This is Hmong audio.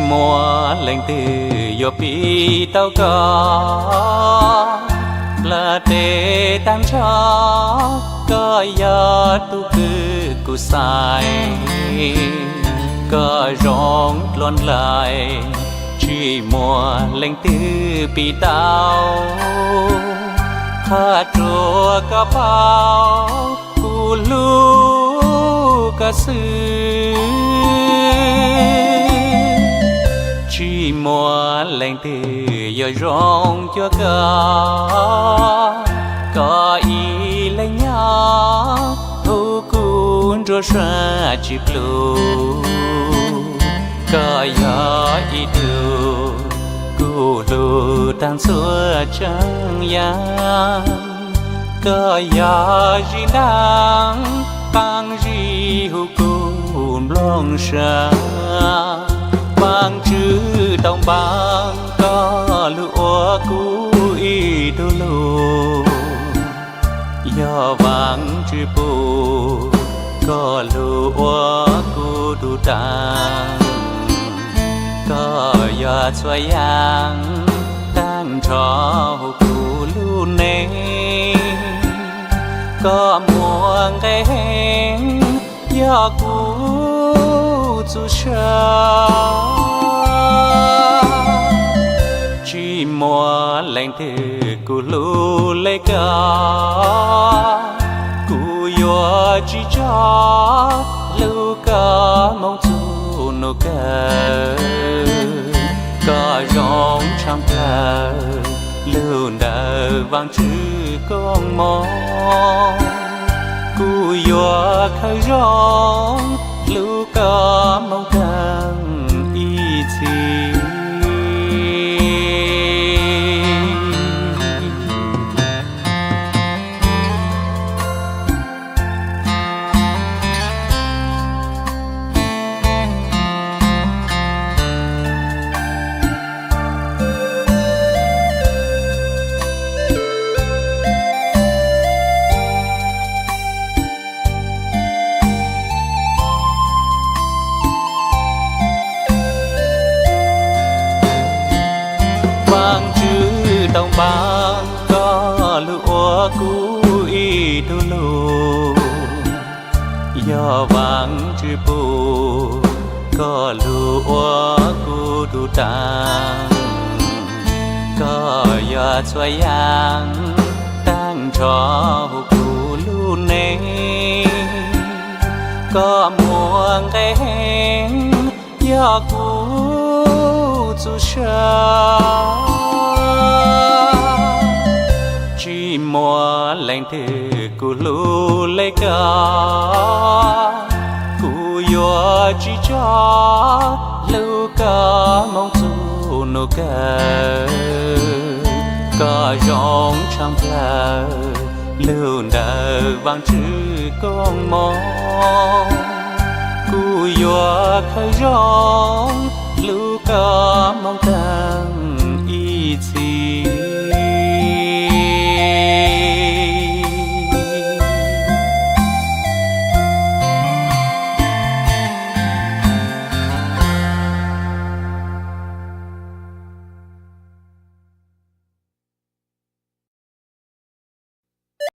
Muaj leej twg yuav piv tau koj, nplaj teb tag nrho, koj yog tus kwv kuv xaiv, koj zoo dlua nplaig, tsis muaj leej twg piv tau. Qhov ruam koj paub, kuv hlub koj xwb. Tsis muaj leej twg yuav zoo cuag koj, koj ib leeg nyob hu kuv nruab suab tsis ploj. Koj yog ib tug kuv hlub tag ntxhua tsav yam. Koj yog zim dab, qaab zib hu kuv nplooj sab. Vaajtswv tau npaaj koj lug ua kuv ib tug lug. Yog Vaajtswv pub koj lug ua kuv tug taag. Koj yog txhua yaam, taag nrho hu kuv lub neej. Koj muaj nqe heev, yog kuv txuj sa. Tsis muaj leej twg kuv hlub le koj, kuv yuav tsis tso hlub koj moog txug nub kawg. Koj zoo tshaaj plawg, lug ntawm Vaajtswv koob moov. Kuv yuav khaws zoo hlub koj moog taag ib txhis. Vaajtswv tau npaaj koj lug ua kuv ib tug lug. Yog Vaajtswv pub koj lug ua kuv tug taag. Koj yog txhua yaam, taag nrho hu kuv lub neej. Koj muaj nqe heev, yog kuv txuj sa. Tsis muaj leej twg kuv hlub le koj, kuv yuav tsis tso hlub koj moog txug nub kawg. Koj zoo tshaaj plawg, lug ntawm Vaajtswv koob moov. Kuv yuav khaws zoo hlub koj moog taag